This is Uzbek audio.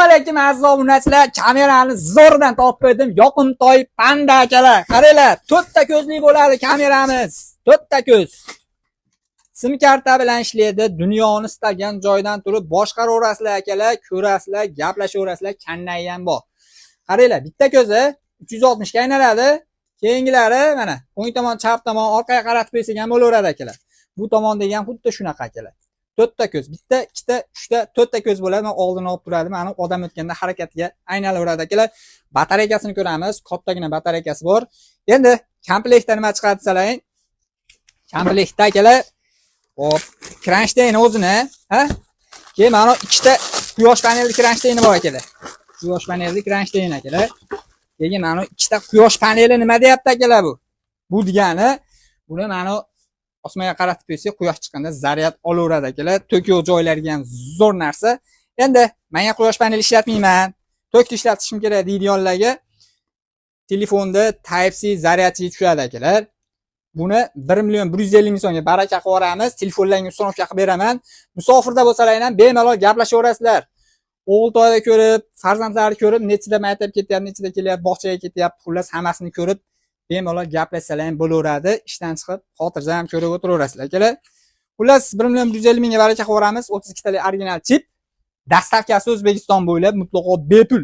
Alaykum, aziz obunachilar. Kamerani zo'rdan topib edim. Yoqimtoy panda, akalar. Qaranglar, to'rtta ko'zli bo'ladi kameramiz. To'rtta ko'z. Sim karta bilan ishlaydi. Dunyoni istagan joydan turib boshqaraverasizlar, akalar, ko'rasizlar, gaplashaverasizlar, kannayi ham bor. Qaranglar, bitta ko'zi 360 ga aylanadi. Keyingilari mana o'ng tomon, chap tomon, orqaga qaratib qo'ysak ham bo'laveradi, akalar. Bu tomondagi ham xuddi shunaqa, akalar. To'rtta ko'z, bitta, ikkita, uchta, to'rtta ko'z bo'ladi. Mana oldini olib turadi. Mana odam o'tganda harakatiga aynalaveradi, akalar. Batareykasini ko'ramiz. Kattagina batareykasi bor. Endi komplektda nima chiqadi desalaring? Komplektda, akalar, hop, крonshteyn o'zini, ha? Keyin mana ikkita quyosh panelli kronshteyni bor, akalar. Quyosh panelli kronshteyn, akalar. Keyin mana ikkita quyosh paneli. Nima deyapti, akalar, bu? Bu degani buni mana osmonga qaratib qo'ysak, quyosh chiqqanda zaryad olaveradi, akalar. Tok yo'q joylarga ham zo'r narsa. Endi menga quyosh paneli ishlatmayman, tokni ishlatishim kerak deydiganlarga telefonda Type C zaryadchi tushadi, akalar. Buni 1 million 150 ming so'mga baraka qilib yuboramiz. Telefonlarga установка qilib beraman. Musofirda bo'lsalar ham bemalol gaplashaverasizlar. O'g'il to'yda ko'rib, farzandlarni ko'rib, nechida maktabga ketyapti, nechida kelyapti, bog'chaga ketyapti, xullas hammasini ko'rib, bemalol gaplashsalar ham bo'laveradi. Ishdan chiqib, xotirjam ko'rib o'tiraverasizlar, akalar. Xullas, 1 million 150 mingga baraka qilib yuboramiz. 32 talik original chip. Доставка si O'zbekiston bo'ylab mutlaqo bepul.